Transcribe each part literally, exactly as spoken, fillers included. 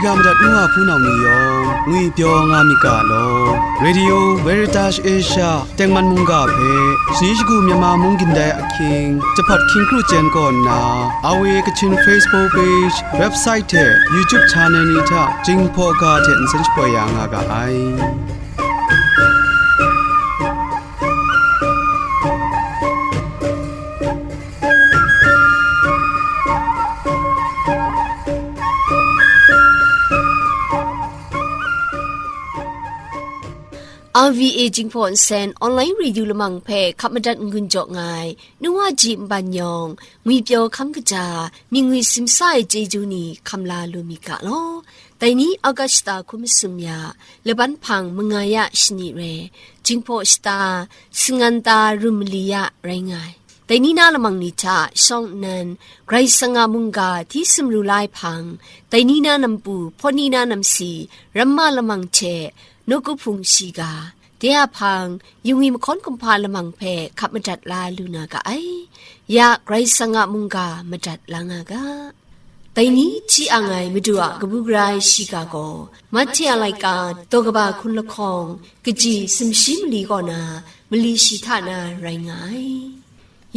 Ya madat nu wa hpunau ni yawng ngwipyaw nga myit ga law. Radio Veritas Asia tengman mungga hpe shani shagu Myanmar mung gindai ahkying jahpat hkying kru chyen kaw nna, A W A Kachin Facebook page, website hte YouTube channel ni hta Jinghpaw ga hte nsen shapoi ya nga ga ai. R V A Jinghpaw Nsen Online Radio Lamang hpe hkap madat n-gun jaw nga ai, nu wa ji nban yawng, ngwipyaw hkam kaja, mying ngwi simsa ai chyeju ni hkam la lu myit ga law. Dai ni August shata hkun masum ya, laban hpang manga ya shani rai, Jinghpaw shata, sangan ta rum mali ya rai nga ai. Dai ni na lamang ni hta shawng nnan, Karai Kasang a mungga hti sumru la ai hpang, dai ni na nampu, hpawt ni na namsi, ramma lamang hte, nawku hpung shiga, de a hpang, yu ngwi mahkawn kumhpa lamang hpe hkap madat la lu na ga ai. Ya Karai Kasang a mungga madat la nga ga. Dai ni hti ang ai Madu a kabu gara ai shiga gaw, Mahte a laika daw kaba hkun lahkawng, kaji sumshi mali kaw na, mali shi hta na rai nga ai.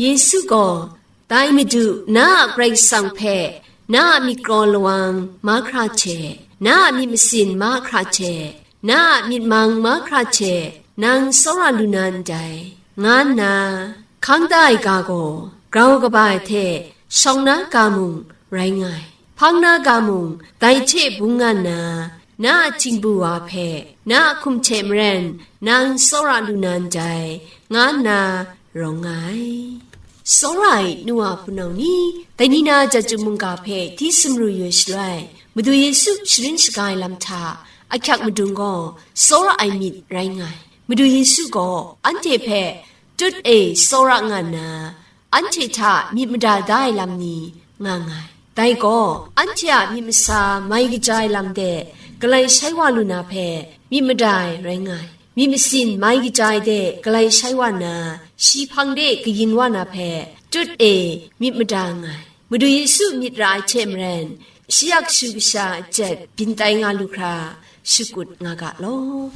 Yesu gaw, Dai Madu, na a Karai Kasang hpe, na a myit kraw lawang mahkra hte, na a myit masin mahkra hte, na a myit mang mahkra hte, nang tsawra lu na ndai, nga nna, hkang da ai ga gaw, grau kaba ai hte shawng na ga mung rai nga ai. Hpang na ga mung, dai hte bung nga nna, na a htingbu wa hpe, na a hkum hte maren, nang tsawra lu na ndai, nga nna rawng nga ai. Tsawra ai nu wa hpunau ni, dai ni na Jaju mungga hpe hti sumru yu ai shaloi, Madu Yesu sharin shaga ai lam hta, ahkyak madung gaw tsawra ai myit rai nga ai. Madu Yesu gaw anhte hpe tut e tsawra nga nna, anhte hta myit mada da ai lam ni nga nga ai. Dai gaw, anhte a myit masa mai kaja ai lam de, galai shai wa lu na hpe myit mada ai rai nga ai. Myit masin mai kaja ai de galai shai wa nna, shi hpang de kayin wa na hpe, tut e myit mada nga ai. Madu Yesu myit ra ai hte maren, shi a kashu kasha a jet byin tai nga lu hkra, shakut nga ga law.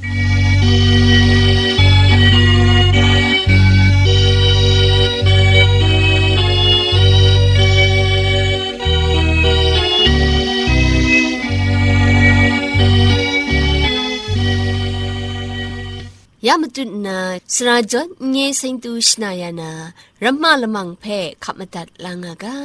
Ya matut nna, sara jawn n-, nye seng tu shana ya na, ramma lamang hpe hkap madat la nga ga.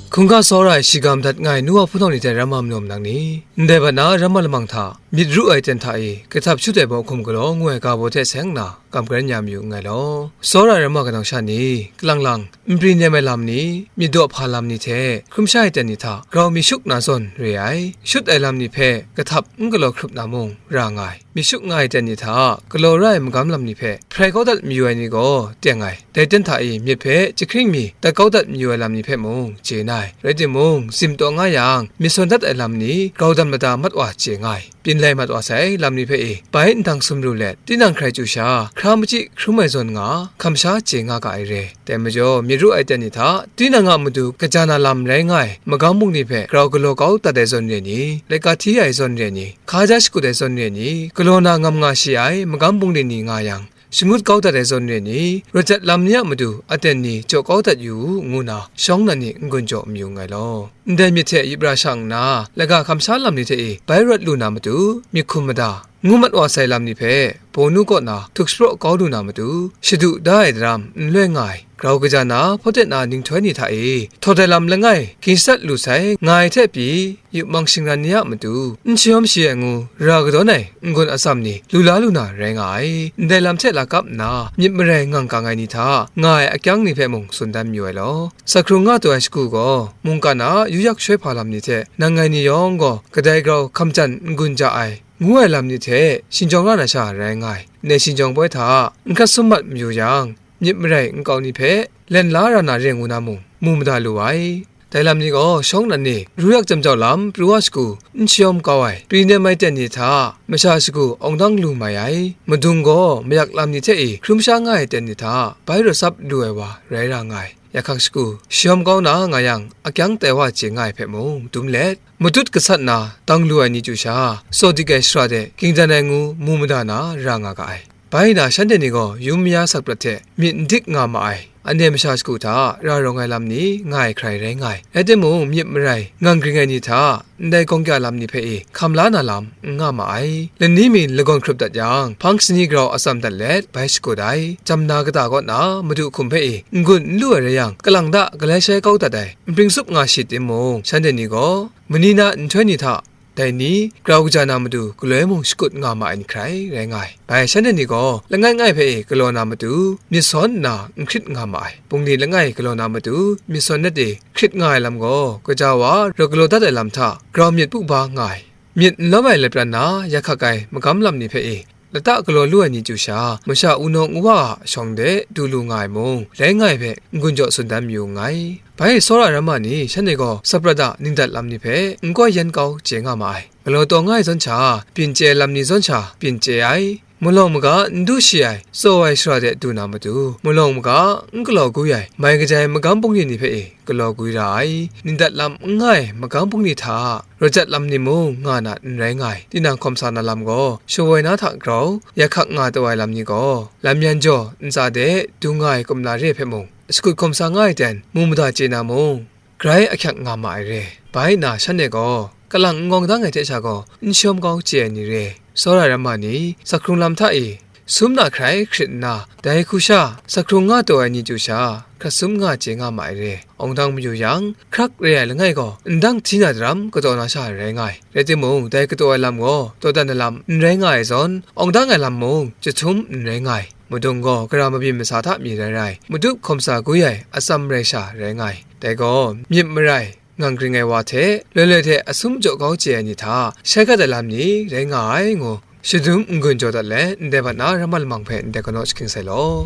Hkungga tsawra ai shiga madat nga ai nu wa hpunau ni hte ramma manaw manang ni, ndai bat na ramma lamang hta myit ru ai ten hta e, kahtap shut ai baw hkum galaw ngu ai ga baw hte seng nna, kam karan ya mayu nngai law. Tsawra ai ramma kanau sha ni, kalang lang, npri nem ai lam ni, myit daw hpa lam ni hte, hkrum sha ai ten ni hta grau myit shuk na zawn re ai, shut ai lam ni hpe kahtap n galaw hkrup na mung ra nga ai. Myit shuk nga ai ten ni hta galaw ra ai magam lam ni hpe hprai kau dat mayu ai ni gaw teng ai. Dai ten hta e myit hpe jahkring mi dat kau dat mayu ai lam ni hpe mung chye na ai. Rai timung, zim taw nga yang, myit sawn dat ai lam ni grau dan mada mat wa chye nga ai. Byin lai mat wa sai lam ni hpe e, bai ndang sumru let, tinang hkrai chyu sha, hkra machyi hkrum ai zawn nga, hkam sha chye nga ga ai re. Dai majaw, myit ru ai ten ni hta, tinang a matu kaja na lam rai nga ai, magam bungli hpe grau galaw kau dat ai zawn re ni, laika hti ai zawn re ni, hkaja shakut ai zawn re ni, galaw na ngam nga shi ai, magam bungli ni nga yang, shangut kau dat ai zawn re ni, rawt jat lam ni a matu aten ni jaw kau dat yu u, ngu na shawng nnan ni n-gun jaw mayu nngai law. Ndai myit hte yup ra shang nna, laga hkam sha lam ni hte e bai rawt lu na matu, myit hkum mada, ngu mat wa sai lam ni hpe, bawnu kaw na htuk shapraw kau lu na matu, shadu da ai daram n loi nga ai, grau kaja na, hpawt na ninghtoi ni hta e, htawt ai lam langai, ging shadat lu sai, nga ai hte pyi, yup mang shingran ni a matu, n shayawm shi ai ngu, ra kadawn ai n-gun atsam ni, lu la lu na rai nga ai. Ndai lam hte lakap nna, myit marai ngang kang ai ni hta, nga ai akyang ni hpe mung tsun dan mayu ai law, Sa hkrung nga taw ai shagu gaw, mungkan a yu yak shoi hpa lam ni hte nang ngai ni yawng gaw kadai grau hkam jan n-gun ja ai, ngu ai lam ni hte shingjawng ra na sha rai nga ai. Ndai shingjawng poi hta n hkrat sum mat mayu yang, myit marai nkau ni hpe len la ra na re ngu na mung, mu mada lu ai. Dai lam ni gaw shawng nnan ni ru yak jam jau lam pru wa shagu n shayawm kau ai, pri nem ai ten ni hta masha shagu awng dang lu mai ai, madung gaw mayak lam ni hte e hkrum sha nga ai ten ni hta bai rawsap lu ai wa rai ra nga ai. Yakhang shagu shayawm kau na nga yang, akyang tai wa chye nga ai hpe mung dum let, matut gasat na dang lu ai ni chyu sha, tsaw dik ai shara de ging dan ai ngu mu mada na ra nga ga ai. Bai na shanhte ni gaw yum ya sak prat hte myit n dik nga ma ai, ane masha shagu hta ra rawng ai lam ni nga ai hkrai rai nga ai. Rai timung, myit marai ngang gring ai ni hta ndai gawng kya lam ni hpe e hkam la na lam n nga ma ai. Lani mi lagawn hkrup dat yang, hpang shani grau atsam dat let bai shakut ai. Cham na kata kaw na madu hkum hpe e n-gun n lu ai rai yang, kalang da galai shai kau dat ai, npring tsup nga shi timung, shanhte ni gaw mani na nhtoi ni hta dai ni grau kaja na matu galoi mung shakut nga ma ai ni hkrai rai nga ai. Bai shanhte ni gaw langai ngai hpe e galaw na matu myit sawn nna n hkrit nga ma ai. Bungli langai galaw na matu myit sawn let e hkrit nga ai lam gaw, gaja wa rawt galaw dat ai lam hta grau myit pu ba nga ai. Myit n lawm ai lapran na yakhak ai magam lam ni hpe e lata galaw lu ai ni chyu sha, masha wunawng uwa a shawng de du lu nga ai mung, rai nga ai hpe n-gun jaw tsun dan mayu nngai. Bai tsawra ramma ni shanhte gaw saprat a ningdat lam ni hpe n koi yan kau chye nga ma ai. Galaw taw nga ai zawn sha, byin chye ai lam ni zawn sha, byin chye ai. Malawng maga n du shi ai, tsaw ai shara de du na matu, malawng maga n galaw gwi ai, mai kaja ai magam bungli ni hpe e galaw gwi ra ai. Ningdat lam n nga ai magam bungli hta rawt jat lam ni mung nga na n rai nga ai. Tinang hkawm sa na lam gaw shawoi na hta grau, yakhak nga taw ai lam ni gaw lam yan jaw ntsa de du nga ai kumla re hpe mung, shakut hkawm sa nga ai ten mu mada chye na mung, grai ahkyak nga ma ai re. Bai na shanhte gaw kalang n ngawng dang ai hte sha gaw n shawm kau chye ai ni re. Tsawra ramma ni, sakhkrung lam hta e sum na hkrai hkrit nna, dai hku sha sakhkrung nga taw ai ni chyu sha, hkrat sum nga chye nga ma ai re. Awng dang mayu yang, hkrak re ai langai gaw ndang hti na daram kataw na sha rai nga ai. Rai timung, dai kataw ai lam gaw dawdan ai lam n rai nga ai zawn, awng dang ai lam mung chyahtum n rai nga ai. Madung gaw gara mabyin masa hta mi rai rai, matup hkawm sa gwi ai atsam rai sha rai nga ai. Dai gaw myit marai ngang gring ai wa hte, loi loi hte asum jaw kau chye ai ni hta shai gat ai lam ni rai nga ai ngu, shadum n-gun jaw dat let, ndai bat na ramma lamang hpe ndai kanaw shaking sai law.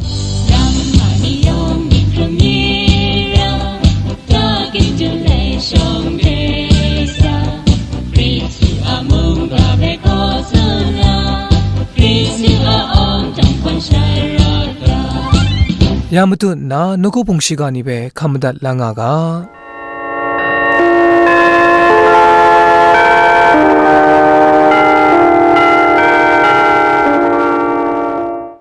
Ya matut nna nawku hpung shiga ni hpe hkam madat la nga ga.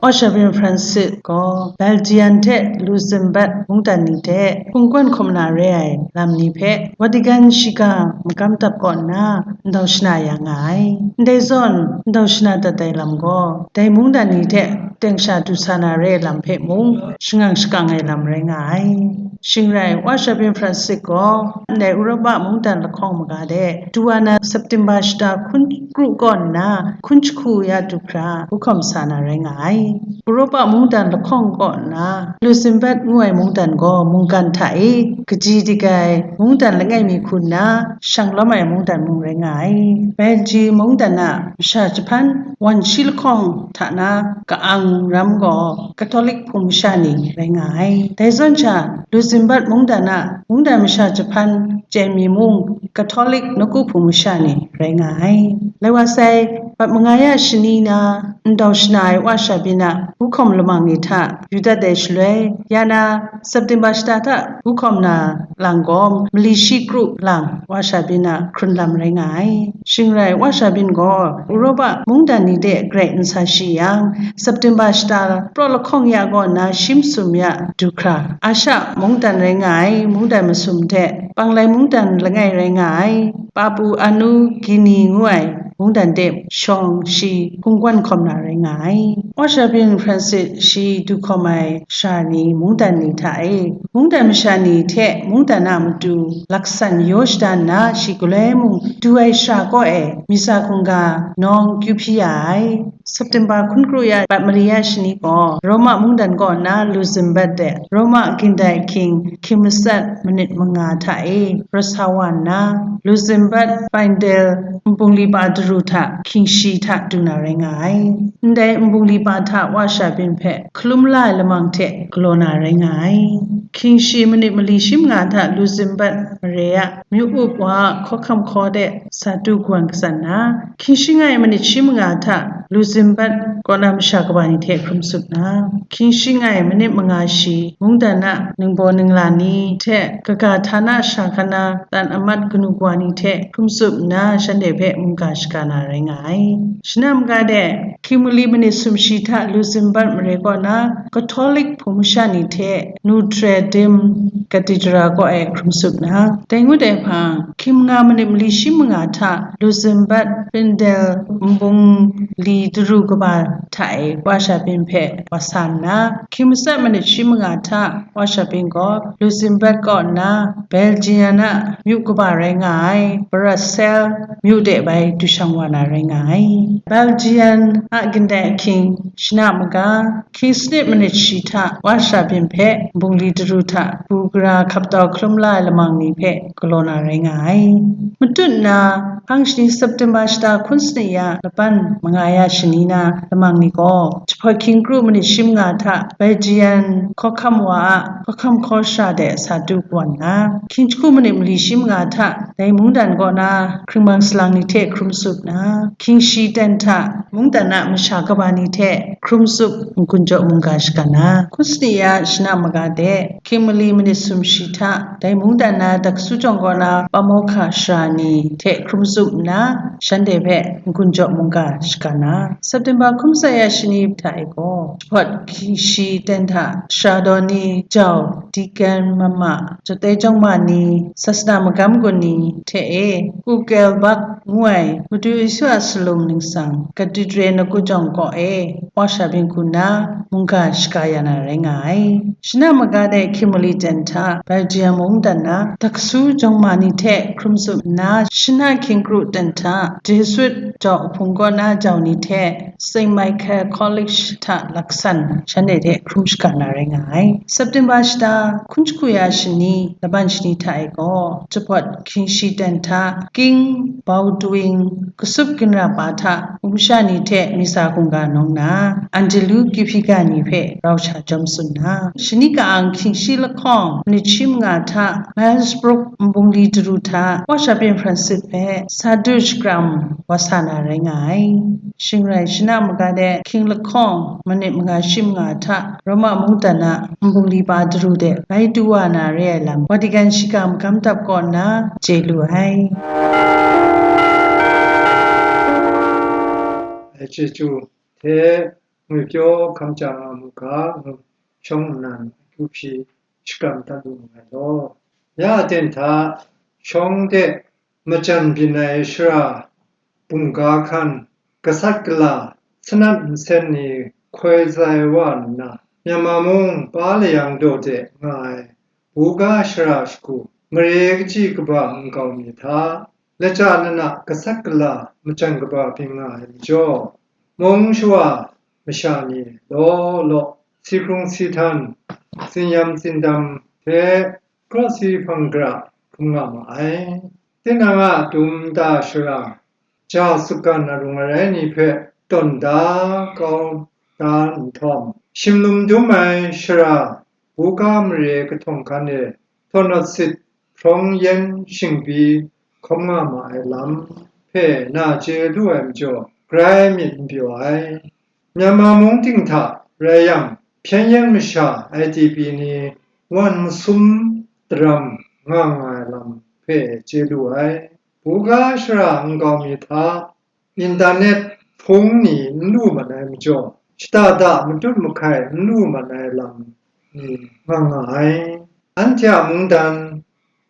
Archbishop Francis gaw Belgium hte Luxembourg mungdan ni hte hpung kawn hkawm na re ai lam ni hpe Vatican shiga magam dap kaw nna ndau shana ya nga ai. Ndai zawn ndau shana dat ai lam gaw, dai mungdan ni hte teng sha du sa na re ai lam hpe mung shangang shakang ai lam rai nga ai. Shing rai, Wa Shabyin Francis gaw ndai Europa mungdan lahkawng maga de du wa na September shata hkun kru kaw nna hkun jahku ya du hkra hkawm sa na rai nga ai. Europa mungdan lahkawng kaw nna Luxembourg ngu ai mungdan gaw mungkan hta e kaji dik ai mungdan langai mi hku nna shang lawm ai mungdan mung rai nga ai. Belgium mungdan a masha jahpan wan shi lahkawng hta na ka-ang ram gaw Katolik hpung masha ni rai nga ai. Dai zawn sha, Luxembourg mungdan a mungdan masha jahpan chyai mi mung Katolik nawku hpung masha ni rai nga ai. Lai wa sai, bat manga ya shani na ndau shana ai Wa Shabyin a hkawm lamang ni hta yu dat ai shaloi, ya na September shata hta hkawm na lang gaw, mali shi kru lang Wa Shabyin a hkrun lam rai nga ai. Shing rai, Wa Shabyin gaw Europa mungdan ni de grai n sa shi yang, September shata praw lahkawng ya kaw nna shi masum ya du hkra, Asha mungdan rai nga ai mungdan masum hte, Panglai mungdan langai rai nga ai, Papua New Guinea ngu ai mungdan de shawng shi hkungwan hkawm na rai nga ai. Wa Shabyin Francis shi du hkawm ai sha ni mungdan ni hta e, mungdan masha ni hte mungdan a matu laksan yaw shada nna shi galoi mung du ai sha kaw e, misa hkungga nawng kyu hpyi ya ai. September hkun kru ya bat mali ya shani gaw, Roma mungdan kaw nna Luxembourg de Roma gindai ahkying hkying matsat manit manga hta e rawt sa wa nna, Luxembourg Baindel nbungli ba daru daru hta hkying shi hta du na rai nga ai. Ndai nbungli pa hta wa sha byin hpe hkalum la ai lamang hte galaw na rai nga ai. Hkying shi manit mali shi manga hta Luxembourg mare a myu up wa a hkawhkam hkaw de sa du kawan katsan na, hkying shi nga ai manit shi manga hta Luxembourg kaw na masha kaba ni hte hkrum tsup na, hkying shi nga ai manit manga shi mungdan a ningbaw ningla ni hte kaga htana sha hkana tan amat kanu kawa ni hte hkrum tsup nna, shanhte hpe mungga shaga na rai nga ai. Shana maga de, hkying mali manit sumshi hta Luxembourg mare kaw na Catholic hpung masha ni hte Notre Dame Cathedral kaw e hkrum tsup na, dai ngut ai hpang, hkying manga manit mali shi manga hta Luxembourg Findel nbung li daru kaba hta e wa sha byin hpe wa sa nna, hkying matsat manit shi manga hta wa sha byin gaw Luxembourg kaw nna Belgian a myu kaba rai nga ai Brussels myu de bai du shang wa na rai nga ai. Belgian a gindai ahkying shana maga, hkying sanit manit shi hta wa sha byin hpe bungli daru hta bu gara hkap tau hkalum la ai lamang ni hpe galaw na rai nga ai. Matut nna, hpang shani September shata hkun sanit ya laban manga ya shani na lamang ni gaw, jahpawt hkying kru manit shi manga hta Belgian hkawhkam wa a hkawhkam hkaw sha de sa du kawan nna, hkying jahku manit mali shi manga hta dai mungdan kaw na hkringmang salang ni hte hkrum tsup nna, hkying shi ten hta mungdan a masha kaba ni hte hkrum tsup n-gun jaw mungga shaga na, hkun sanit ya shana maga de, hkying mali manit sumshi hta dai mungdan na Daksu jawng kaw na Pamawhka sara ni hte hkrum tsup nna, shanhte hpe n-gun jaw mungga shaga na, September hkun matsat ya shani hta e gaw, jahpawt hkying shi ten hta sara daw ni, jau, deacon, mama, jawtei jawng ma ni, sasana magam gun ni hte e, Kugelbak ngu ai Madu Yesu a salum ningsang, Cathedral Nakujawng kaw e wa sha byin hku nna, mungga shaga ya na rai nga ai. Shana maga de hkying mali ten hta Belgium mungdan na Daksu jawng ma ni hte hkrum tsup nna, shana hkying kru ten hta Jesuit jau hpung kaw na jau ni hte Saint Michael College hta laksan shanhte hte hkrum shaga na rai nga ai. September shata hkun jahku ya shani laban shani hta e gaw, jahpawt hkying shi ten hta King Baudouin kasup ginra pa hta, u masha ni hte Misa hkungga nawng na, Anjelu Kipika ni hpe rau sha jawm tsun na, shani ka-ang hkying shi lahkawng manit shi manga hta Meersbruck nbungli daru hta wa sha byin Francis hpe sa du shakram wa sa na rai nga ai. Shing rai shana maga de hkying lahkawng manit manga shi manga hta Roma mungdan a nbungli pa daru de bai du wa na re ai lam, Vatican shiga magam dap kaw nna chye lu ai. Ai chyeju hte ngwi pyaw hkam ja nga mu ga, ngu shawng nnan akyu hpyi shakram dat lu nngai law. Ya aten hta shawng de majan byin ai shara bungga hkan gasat gala sanat nsen ni hkoi zai wa nna, Myanmar mung pa layang daw de nga ai buga shara shagu mare kaji kaba nkau mi hta, laja nana gasat gala majan kaba byin nga ai majaw, mung shawa masha ni law law, si hkrung si htan, tsin yam tsin dam hte, krawsi hpang gara hkrum nga ma ai. Tinang a dum nta shara, ja sutgan arung arai ni hpe tawn da kau da nhtawm, shimlum dum ai shara buga mare kahtawng hkan e htawnawt sit hprawng yen shingbi hkawm nga ma ai lam hpe na chye lu ai majaw, grai myit n pyaw ai. Myanmar mung ting hta rai yang, hpyen yen masha I D P ni wan masum daram nga nga ai lam hpe chye lu ai. Buga shara nkau mi hta, Internet hpung ni n lu mat ai majaw, shada da matut mahkai n lu mat ai lam ni nga nga ai. Anhte a mungdan,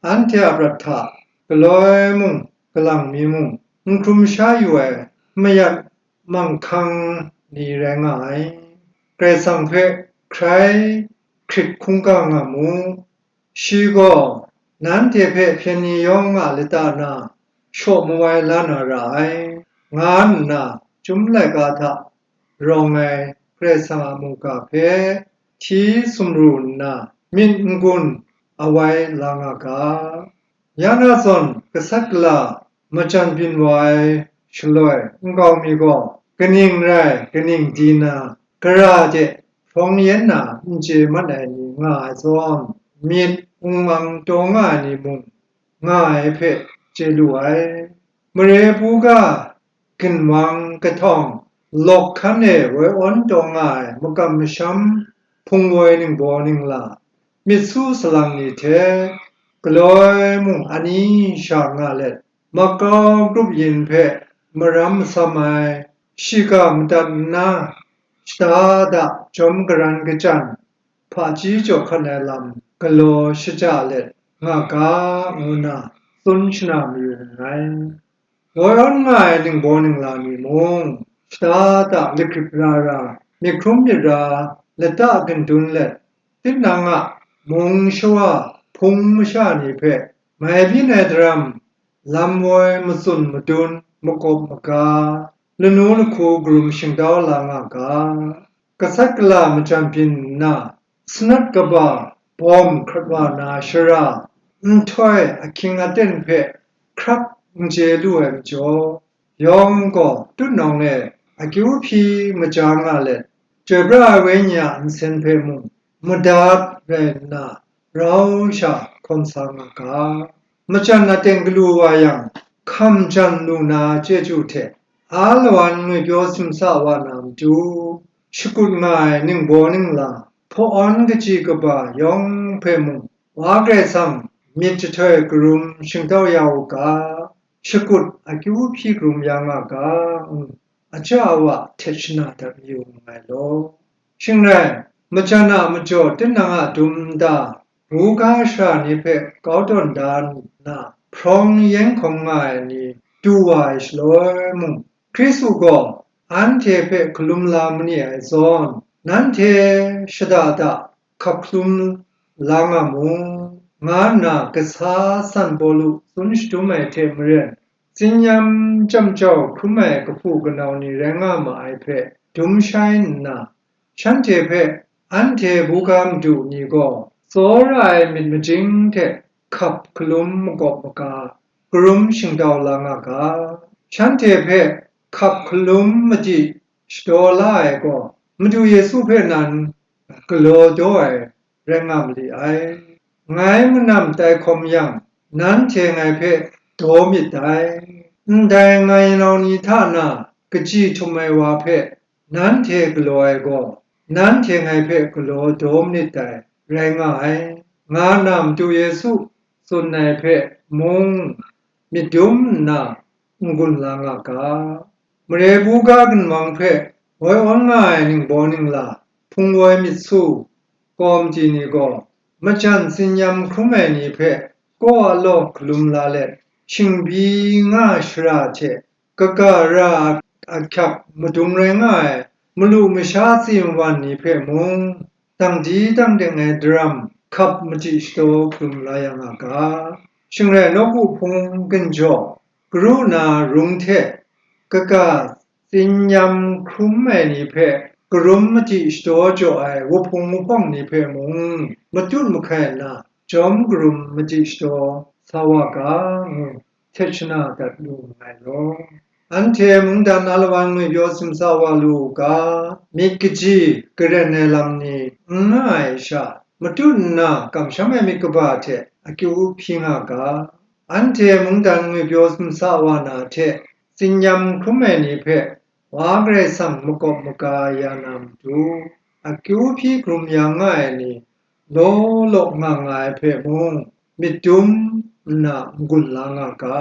anhte a prat hta galoi mung, galang mi mung, n hkrum sha yu ai mayat manghkang ni rai nga ai. Karai Kasang hpe hkrai hkrit hkungga nga mu. Shi gaw, nanhte hpe hpyen ni yawng a lata na shaw mawai la na ra ai, nga nna, Chyum laika hta rawng ai Karai Kasang a mungga hpe hti sumru nna, myit n-gun awai la nga ga. Ya na zawn, gasat gala majan byin wa ai shaloi nkau mi gaw kaning rai kaning di na, gara de hprawng yen na n chye mat ai ni nga ai zawn, myit wungmang taw nga ai ni mung nga ai hpe chye lu ai. Mare buga ginwang kahtawng lawk hkan e woi awn taw nga ai makam masham hpung woi ningbaw ningla, myit su salang ni hte galoi mung ani sha nga let, makau grup yin hpe maram masam ai, shiga madat nna, shada da jawm garan kachyan, hpaji jaw hkan ai lam galaw shaja let nga ga, ngu nna tsun shana mayu nngai. Woi awn nga ai ningbaw ningla mi mung, shada da myit grip ra ra, myit hkrum myit ra, lata gindun let, tinang a mung shawa hpung masha ni hpe mai byin ai daram, lam woi matsun madun makawp maga, lanu lahku karum shingtau la nga ga, gasat gala majan byin nna, sanat kaba bawm hkrat wa na shara, nhtoi ahkying aten hpe hkrak n chye lu ai majaw, yawng gaw tutnawng e akyu hpyi maja nga let, chyoi pra ai wenyi a nsen hpe mung madat rai nna, rau sha hkawm sa nga ga. Majan aten galu wa yang, hkam jan lu na chyeju hte, alawan ngwipyaw simsa wa na matu, shakut nga ai ningbaw ningla, hpaw awn kaji kaba yawng hpe mung, Wa Karai Kasang myit jahtoi karum shingtau ya u ga, shakut akyu hpyi karum ya nga ga, ngu aja awa htet shana dat mayu nngai law. Shing rai, majan a majaw tinang a dum nta, buga shara ni hpe kau tawn da nna, hprawng yen hkawm nga ai ni du wa ai shaloi mung, Hkristu gaw anhte hpe hkalum la ma ni ai zawn, nanhte shada da hkap hkalum la nga mu, nga nna kasa San Pawlu tsun shadum ai hte maren, tsin-yam chyam jau hkrum ai kahpu kanau ni rai nga ma ai hpe dum shai nna, shanhte hpe anhte buga madu ni gaw tsawra ai myit majing hte hkap hkalum makawp maga, karum shingtau la nga ga, shanhte hpe hkap hkalum madi shadaw la ai gaw, Madu Yesu hpe nan galaw daw ai rai nga mali ai. Ngai manam tai hkawm yang, nanhte ngai hpe daw myit dai. Ndai ngai nau ni hta na kaji htum ai wa hpe nanhte galaw ai gaw, nanhte ngai hpe galaw daw manit dai, rai nga ai, nga nna Madu Yesu tsun ai hpe mung myit dum nna n-gun la nga ga. Mare buga ginwang hpe woi awn nga ai ningbaw ningla, hpung woi myit su, kawmti ni gaw, majan tsin-yam hkrum ai ni hpe kaw a law hkalum la let, shingbi nga shara hte kaga ra ahkyak madung rai nga ai malu masha tsi mawan ni hpe mung, dang di dang deng ai daram hkap madi shadaw hkalum la ya nga ga. Shing rai, nawku hpung ginjaw, karu na rung hte kaga tsin-yam hkrum ai ni hpe karum madi shadaw jaw ai wuhpung wuhpawng ni hpe mung matut mahkai nna, jawm karum madi shadaw sa wa ga, ngu htet shana dat lu nngai law. Anhte mungdan alawan ngwipyaw simsa wa lu u ga, myit kaji garen ai lam ni n nga ai sha, matut nna kamsham ai myit kaba hte akyu hpyi nga ga. Anhte mungdan ngwipyaw simsa wa na hte tsin-yam hkrum ai ni hpe Wa Karai Kasang makawp maga ya na matu, akyu hpyi hkrum ya nga ai ni law law nga nga ai hpe mung, myit dum nna n-gun la nga ga.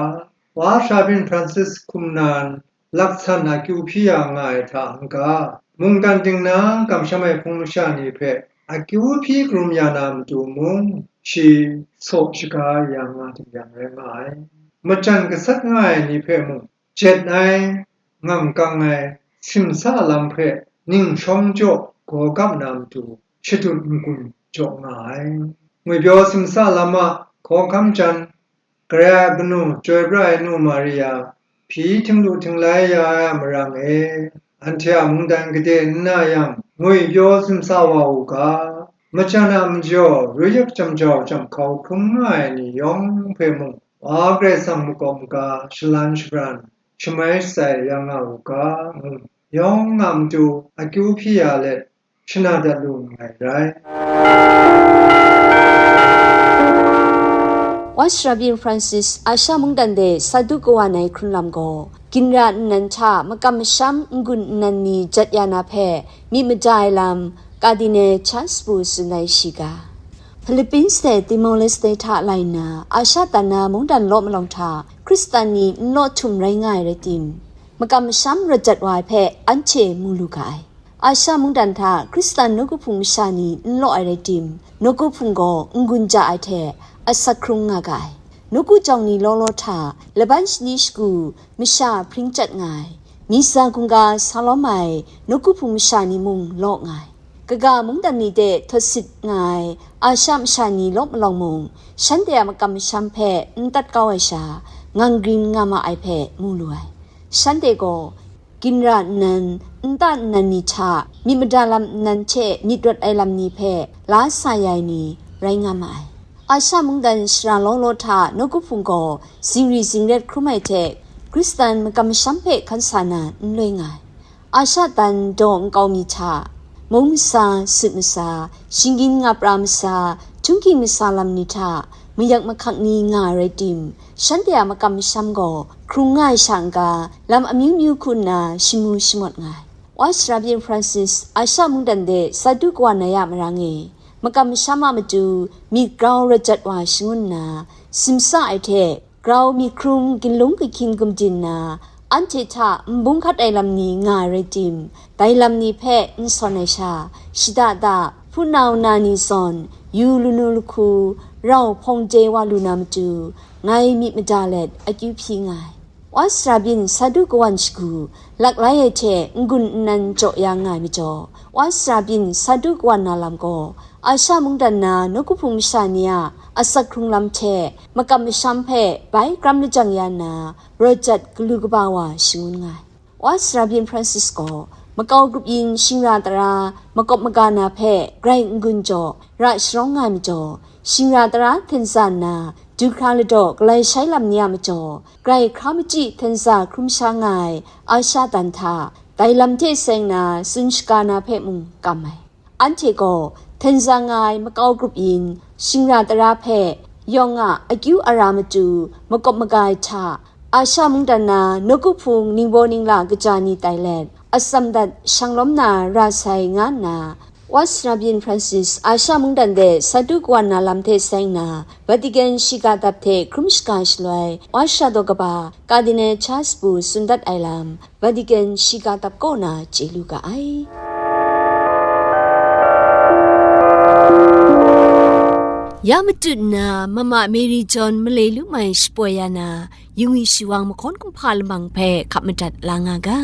Wa Shabyin Francis hkum nan laksan akyu hpyi ya nga ai hta n-ga, mungkan dingnan kamsham ai hpung masha ni hpe akyu hpyi hkrum ya na matu mung, shi saw shaga ya nga ding yang rai nga ai. Majan gasat nga ai ni hpe mung, jet ai, ngam kang ai, simsa lam hpe ning shawng jaw gaw gap na matu shadut n-gun jaw nga ai. Ngwipyaw simsa lam a hkawhkam jan, Karai a kanu, chyoi pra ai nu Maria, hpyi htinglu htinglai ya ai a marang e, anhte a mungdan gade n na yang, ngwipyaw simsa wa u ga, majan a majaw, ruyik jam jau jam hkau hkrum nga ai ni yawng hpe mung, Wa Karai Kasang makawp maga shalan shabran shamai shatsai ya nga u ga, ngu yawng a matu akyu hpyi ya let shana dat lu nngai rai. Wa Sara byin Francis Asha mungdan de sa du kawan ai hkrun lam gaw, ginra nnan hta makam masham n-gun nnan ni jat ya na hpe myit mada ai lam, Cardinal Charles Bo tsun ai shiga. Philippines de Timor-Leste hta lai nna, Asha tan na mungdan law malawng hta Hkristan ni n law htum rai nga ai rai tim, makam masham rawt jat wa ai hpe anhte mu lu ga ai. Asha mungdan hta Hkristan nawku hpung masha ni n law ai rai tim, nawku hpung gaw n-gun ja ai hte asak hkrung nga ga ai. Nawku jawng ni law law hta laban shani shagu masha hpring chyat nga ai. Misa hkungga sa lawm ai nawku hpung masha ni mung law nga ai. Kaga mungdan ni de htawt sit nga ai Asha masha ni law malawng mung, shanhte a makam masham hpe n tat kau ai sha, ngang grin nga ma ai hpe mu lu ai. Shanhte gaw ginra nnan, nta nnan ni hta myit mada lam nnan hte myit rawt ai lam ni hpe la sa ya ai ni rai nga ma ai. Asha mungdan shara law law hta nawku hpung gaw zingri zingret hkrum ai hte Hkristan makam masham hpe hkan sa na n loi nga ai. Asha tan daw nkau mi hta, mung masa, sut masa, shinggyim nga pra masa, htunghking masa lam ni hta mayak mahkak ni nga ai rai tim, shanhte a makam masham gaw hkrung nga ai sha n-ga, lam amyu myu hku nna shamu shamawt nga ai. Wa Sara byin Francis Asha mungdan de sa du kawan ai a marang e, makam masham a matu myit grau rawt jat wa shangun nna, simsa ai hte grau myit hkrum ginlung kahkyin gumdin nna, anhte hta n bung hkat ai lam ni nga ai rai tim, dai lam ni hpe n sawn ai sha, shada da, hpunau na ni zawn, yu lanu lahku, rau hpawng de wa lu na matu, ngai myit mada let akyu hpyi nga ai. Wa Sara byin sa du kawan shagu, laklai ai hte n-gun nnan jaw ya nga ai majaw, Wa Sara byin sa du kawan na lam gaw, Asha mungdan na nawku hpung masha ni a asak hkrung lam hte makam masham hpe bai kram lajang ya nna, rawt jat galu kaba wa shangun nga ai. Wa Sara byin Francis gaw, makau grup yin shingra tara makawp maga na hpe grai n-gun jaw, ra sharawng nga ai majaw, shingra tara hten za nna, du hkra ladaw galai shai lam ni a majaw, grai hkra machyi hten za hkrum sha nga ai Asha tan hta, dai lam hte seng na tsun shaga na hpe mung kam ai. Anhte gaw hten za nga ai makau grup yin, shingra tara hpe yawng a akyu ara matu makawp maga ai hta, Asha mungdan na nawku hpung ningbaw ningla kaja ni tai let, atsam dat shang lawm na ra sai nga nna, Wa Sara byin Francis Asha mungdan de sa du kawan na lam hte seng na, Vatican shiga dap hte hkrum shaga shaloi, Wa Sara daw kaba Cardinal Charles Bo tsun dat ai lam, Vatican shiga dap kaw na chye lu ga ai. Ya matut nna, Mama Mary John malai lu mai shapoi ya na, yungwi shawang mahkawn kumhpa lamang hpe hkap madat la nga ga.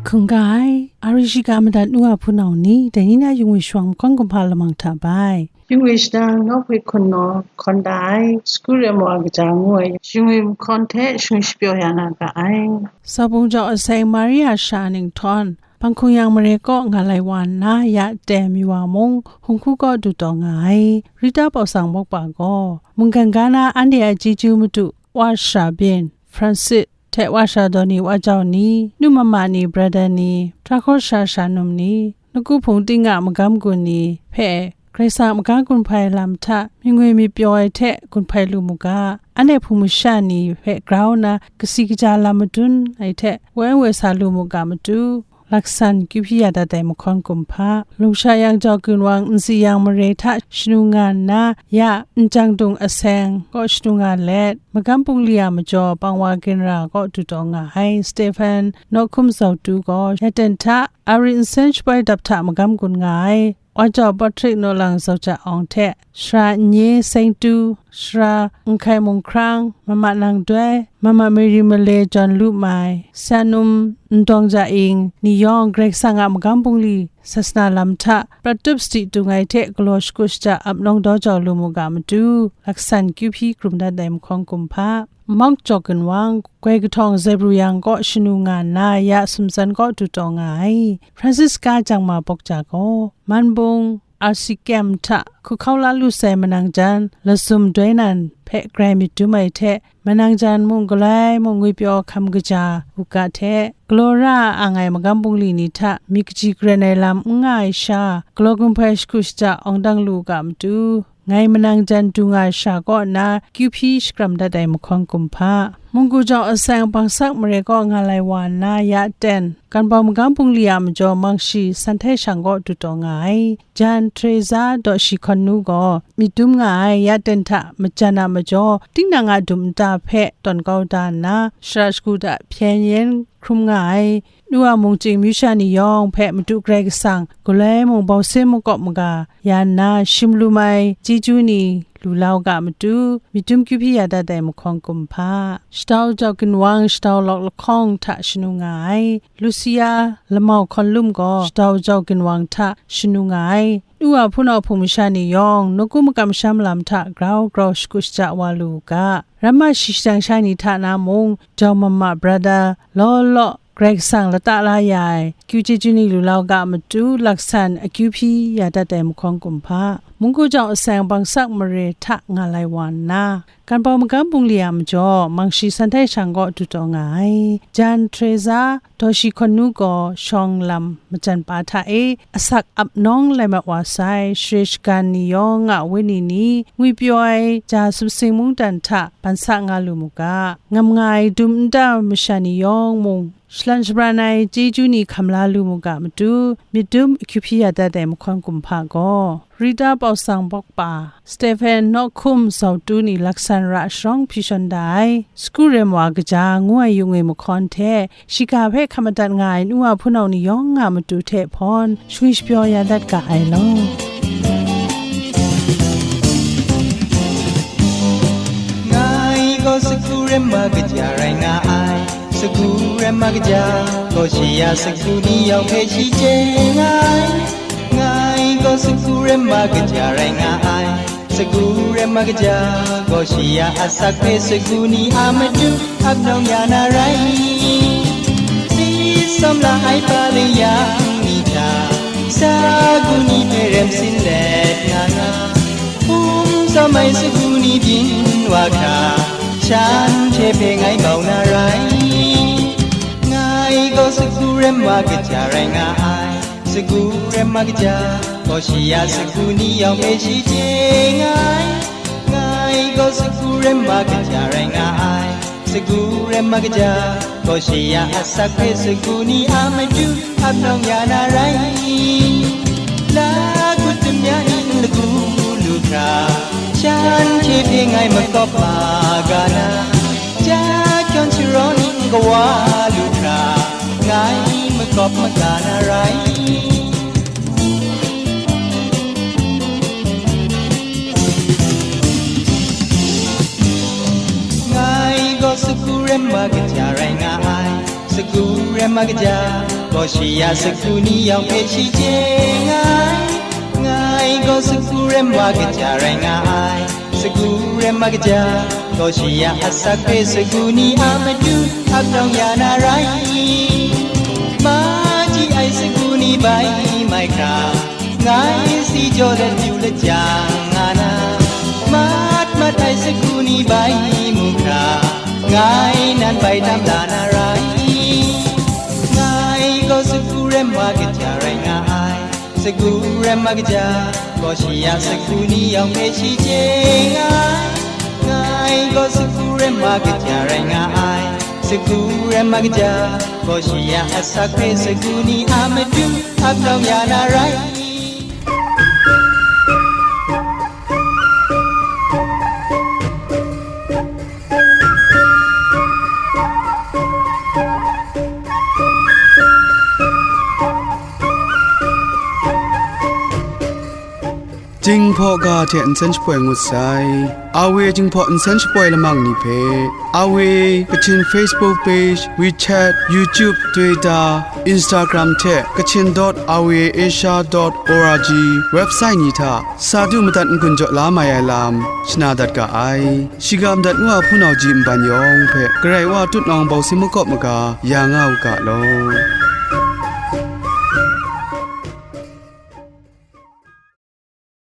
Hkungga ai, Ari shiga madat nu a hpunau ni, dai ni na yungwi shawang mahkawn kumhpa lamang hta bai. Yungwi shadang nawk hprit hkun naw hkawn da ai, Sagu Remo a kaja ngu ai, yungwi mahkawn hte shingwi shapyaw ya na ga ai. Sabung jau aseng Maria sha ning htawn, Panghkung yang mare kaw nga lai wa nna, ya teng mi wa mung, hung hku kaw du taw nga ai. Rita Pawsang Bawkpa gaw, mungkan ga na anhte a chyeju madu, Wa Sara byin, Francis, hte Wa Sara daw ni, Wa jau ni, nu mama ni, brother ni, hkra hkawr sara sara num ni, nawku hpung ting a magam gun ni hpe Karai Kasang a maga gun hpai lam hta, myit ngwi myit pyaw ai hte gun hpai lu mu ga, anhte hpung masha ni hpe grau nna kasi kaja lam madun ai hte, woi woi sa lu mu ga matu, laksan kyu hpyi ya dat ai mahkawn kumhpa, lungsha yang jau ginwang nsi yang mare hta shanu nga nna, ya njang dung aseng kaw shanu nga let, magam bungli a majaw pang wa ginra kaw du taw nga ai Stephen Nawhkum Zautu gaw, ya ten hta, Ari nsen shaboi dap hta magam gun nga ai, Wa jau Patrick Nawlang Zauja Awng hte, Sara Nye Seng Tu, Sara Nhkai Mung Hkrang, Mama Nang Doi, Mama Mary Malai Jawn Lu Mai, Sanum Ndawng Ja Ing ni yawng Karai Kasang a magam bungli sasana lam hta prat tup sadi tung ai hte galaw shakut shada ap nawng daw jau lu mu ga matu, laksan kyu hpyi krum dat ai mahkawn kumhpa, Mawk Jaw Ginwang, Goi Kahtawng Zebru Yang kaw shanu nga nna, ya sumtsan kaw du taw nga ai. Francisca Jangma Bawk Ja gaw, Man Bung, R C Camp hta hku hkau la lu sai manang jan, lazum doi nan hpe grai myit dum ai hte, manang jan mung galai mung ngwipyaw hkam kaja u ga hte, galaw ra a ang ai magam bungli ni hta myit kaji karen ai lam n nga ai sha, galaw gun hpai shakut shaja awng dang lu u ga matu, ngai manang jan du nga ai sha kaw nna kyu hpyi shakram dat ai mahkawn kumhpa, munggu jawng aseng bangsak mare kaw nga lai wa nna ya ten, Kanbau magam bungli a majaw Mangshi San Htai Shang kaw du taw nga ai. Jan Teresa Dawshi Hkawn Nu gaw myit dum nga ai ya ten hta majan a majaw, tinang a dum nta hpe tawn kau da nna, shara shagu hta hpyen yen hkrum nga ai. Nu a mungchying myu sha ni yawng hpe Madu Karai Kasang galoi mung bau sin makawp maga ya nna, shim lum ai chyeju ni lu la u ga matu, myit dum kyu hpyi ya dat ai mahkawn kumhpa, Shatau Jau Ginwang Shatau Lawk Lahkawng hta shanu nga ai. Lucia Lamau Hkawn Lum gaw Shatau Jau Ginwang hta shanu nga ai. Nu a hpunau hpung masha ni yawng nawku makam masham lam hta grau grau shakut shaja wa lu u ga, ramma shi shadang sha ni hta na mung, Jau Mama Brother, law law, Karai Kasang lata la ya ai akyu chyeju ni lu la u ga matu, laksan akyu hpyi ya dat ai mahkawn kumhpa, munggu jawng aseng bangsak mare hta nga lai wa nna, Kanbau magam bungli a majaw Mangshi San Htai Shang kaw du taw nga ai. Jan Teresa Dawshi Hkawn Nu gaw shawng lam majan pa hta e asak ap nawng lai mat wa sai, share shagan ni yawng a wenyi ni, ngwipyaw ai ja sumsing mungdan hta ban sa nga lu mu ga, ngam nga ai dum nta masha ni yawng mung, shalan shabran ai chyeju ni hkam la lu mu ga matu, myit dum akyu hpyi ya dat ai mahkawn kumhpa gaw, Rita Pawsang Bawkpa, Stephen Nawhkum Zautu ni laksan ra sharawng hpyi shawn da ai, Sagu Rem Wa Kaja ngu ai yung e mahkawn hte, shiga hpe hkam madat nga ai nu wa hpunau ni yawng a matu hte hpawn, shangwi shapyaw ya dat ga ai law. Ngai gaw Sagu Rem Wa Kaja rai nga ai. Sagu Rem Wa Kaja gaw shi a sagu ni yawng hpe shi chye nga ai. Ngai gaw Sagu Rem Wa Kaja rai nga ai. Sagu Rem Wa Kaja gaw shi a asak hpe sagu ni a matu ap nawng ya na rai. Tsi sawm la ai pa leng yang ni hta, sagu ni hpe rem sin let nga nga. Hpung tsawm ai sagu ni byin wa hkra, shanhte hpe ngai bau na rai. Ngai gaw Sagu Rem Wa Kaja rai nga ai. Sagu Rem Wa Kaja gaw shi a sagu ni yawng hpe shi chye nga ai. Ngai gaw Sagu Rem Wa Kaja rai nga ai. Sagu Rem Wa Kaja gaw shi a asak hpe sagu ni a matu ap nawng ya na rai. La hkut dum ya ning lagu lu hkra, shanhte hpe ngai makawp ma ga na, ja hkyawn sharawn ning kawa lu hkra, ngai makawp maga na rai. Ngai gaw Sagu Rem Wa Kaja rai nga ai. Sagu Rem Wa Kaja gaw shi a sagu ni yawng hpe shi chye nga ai. Ngai gaw Sagu Rem Wa Kaja rai nga ai. Sagu Rem Wa Kaja gaw shi a asak hpe sagu ni a matu ap nawng ya na rai. Maji ai sagu ni bai mai hkra, ngai si jaw let yu let jang nga na, mat mat ai sagu ni bai mu hkra, ngai nan bai tam la na rai. Ngai gaw Sagu Rem Wa Kaja rai nga ai. Sagu Rem Wa Kaja gaw shi a sagu ni yawng hpe shi chye nga ai. Ngai gaw Sagu Rem Wa Kaja rai nga ai. Sagu Rem Wa Kaja gaw shi a asak hpe sagu ni a matu ap nawng ya na rai. Jinghpaw ga hte nsen shapoi ngut sai. Awe Jinghpaw nsen shapoi lamang ni hpe, Awe Kachin Facebook page, WeChat, YouTube, Twitter, Instagram hte Kachin dot awe asia dot org website ni hta sa du madat n-gun jaw la mai ai lam shana dat ga ai. Shiga madat ngu a hpunau ji nban yawng hpe Karai Wa tutnawng bau sin makawp maga ya nga u ga law.